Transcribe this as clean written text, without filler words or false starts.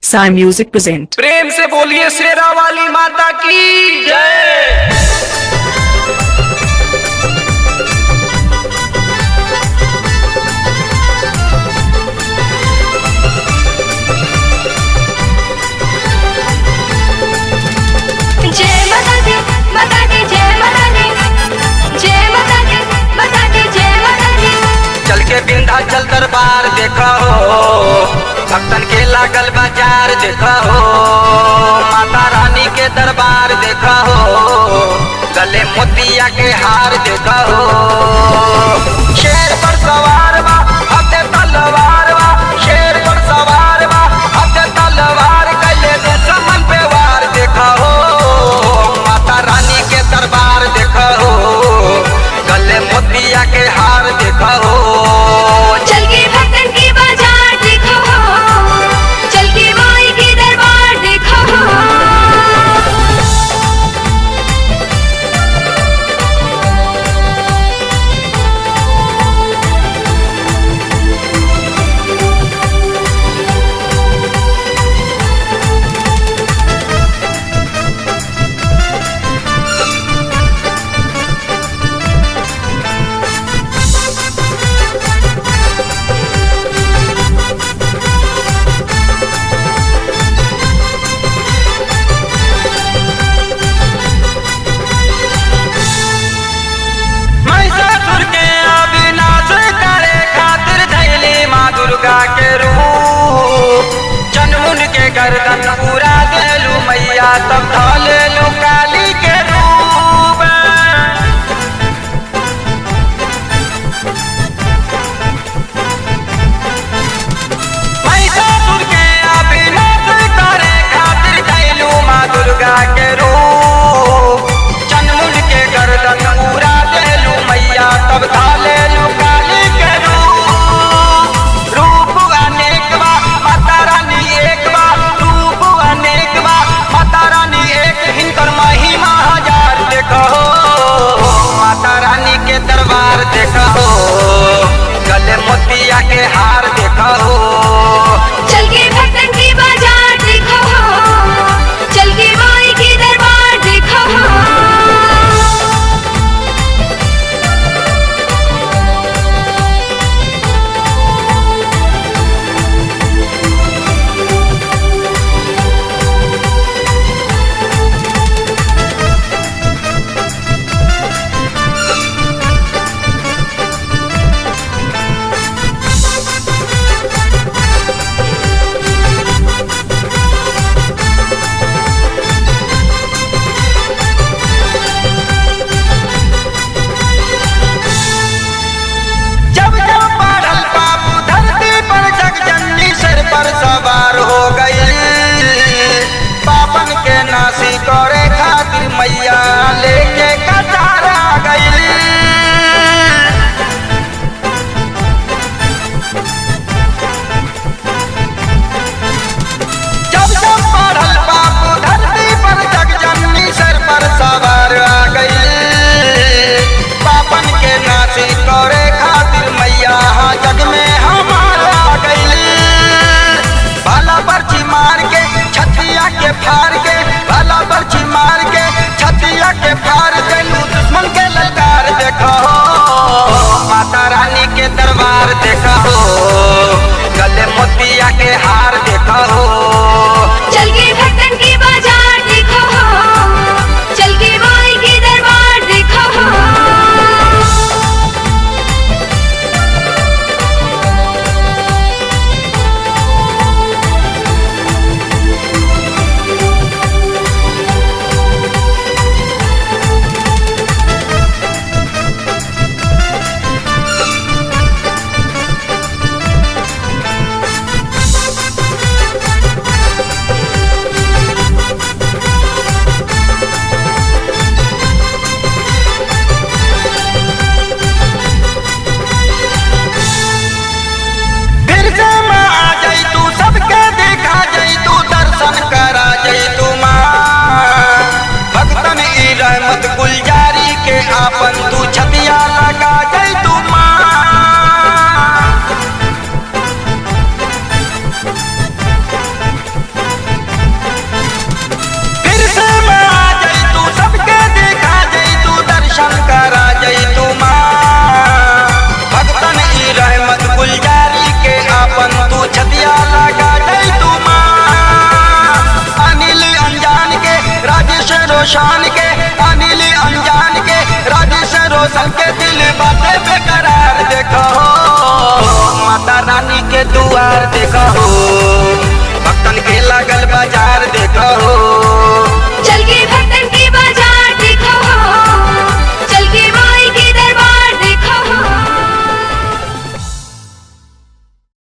Sai Music present. प्रेम से बोलिए शेरा वाली माता की जय। जय माता दी, माता दी, जय माता दी, जय माता दी, माता दी, जय माता दी। चल के विंध्याचल दरबार देखा हो, भक्तन के लागल बाजार देखा हो, माता रानी के दरबार देखा हो, गले मोतिया के हार देखा हो। शेर पर सवार बा हाथे तलवार बा, शेर पर सवार बा हाथे तलवार, कैले दुश्मन पे वार देखा हो, माता रानी के दरबार देखा हो, गले मोतिया के हार देखा हो। चल के भक्तन के बाजार देखो हो, चल के माई के दरबार देखो हो। महिषासुर के अविनाश करे खातिर धैली माँ दुर्गा के रूप, चनमुन के गर्दन पूरा देलू मैया तब धलेलू काली के रूप। महिषासुर के अविनाश करे खातिर धैलू माँ दुर्गा के रूप, चनमुन के गर्दन पूरा देलू मैया तब धालेलू काली के रूप। रूप अनेक बा माता रानी एक बा, रूप अनेक बा माता रानी एक रोशन के, अनिल अनजान के, राजेश रोशन के दिल बाटे बेकरार देखो, माता रानी के दुआर देखो।